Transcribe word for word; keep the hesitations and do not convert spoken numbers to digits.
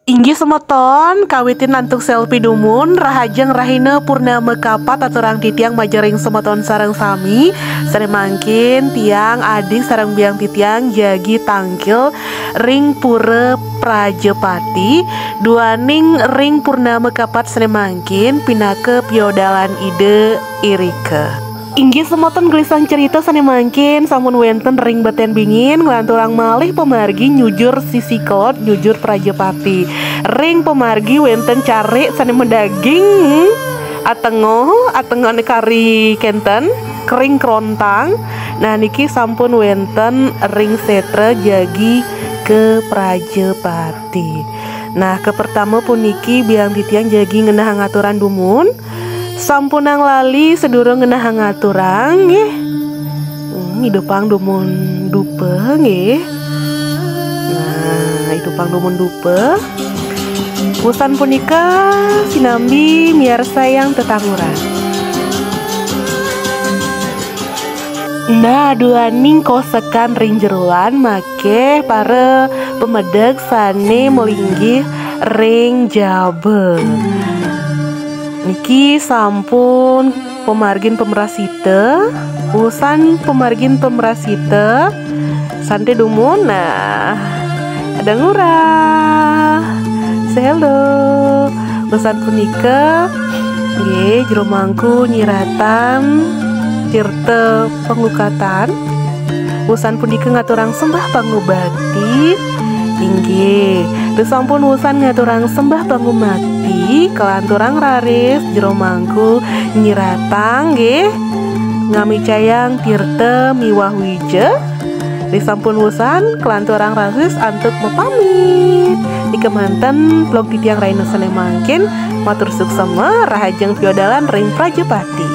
Inggih semeton, kawitin antuk selfie dumun, rahajeng rahina purnama kapat aturang titiang majeng ring semeton sareng sami. Sane mangkin tiang adik sareng biang titiang jagi tangkil ring Pura Prajapati, duaning ring purnama kapat sane mangkin pinaka piodalan Ida irika. Inggih semeton gelisang cerita sane mangkin sampun wenten ring beten bingin, nglanturang malih pamargi nyujur sisi kelod, nyujur Prajapati. Ring pamargi wenten carik sane madaging atengo, atengone kari kenten, kering kerontang. Nah, niki sampun wenten ring setra jagi ke Prajapati. Nah, kapertama puniki biang titiang jagi ngenah ngaturan dumun. Sampunang lali sedurung ngenah ngaturang nggih. Hmm, idupang dumun dupa nggih. Nah, idupang dumun dupa. Wusan punika sinambi miarsayang tetanguran. Nah, duaning kosekan ring jeroan makeh para pamedek sane malinggih ring jaba. Niki sampun pamargin pamrasita, wusan pamargin pamrasita, sante dumun, nah, ada ngurah. Say hello. Wusan punika, nggih, jero mangku nyiratang tirta pangukatan. Wusan punika ngaturang sembah pangubakti. Inggih, sampun wusan ngaturang sembah pangubakti, kalanturang raris jero mangku nyiratang nggih, ngamicayang tirta miwah wija. Sampun wusan, kalanturang raris antuk mapamit. Nika manten vlog titiang rahina sane mangkin, matur suksema, rahajeng piodalan ring Prajapati.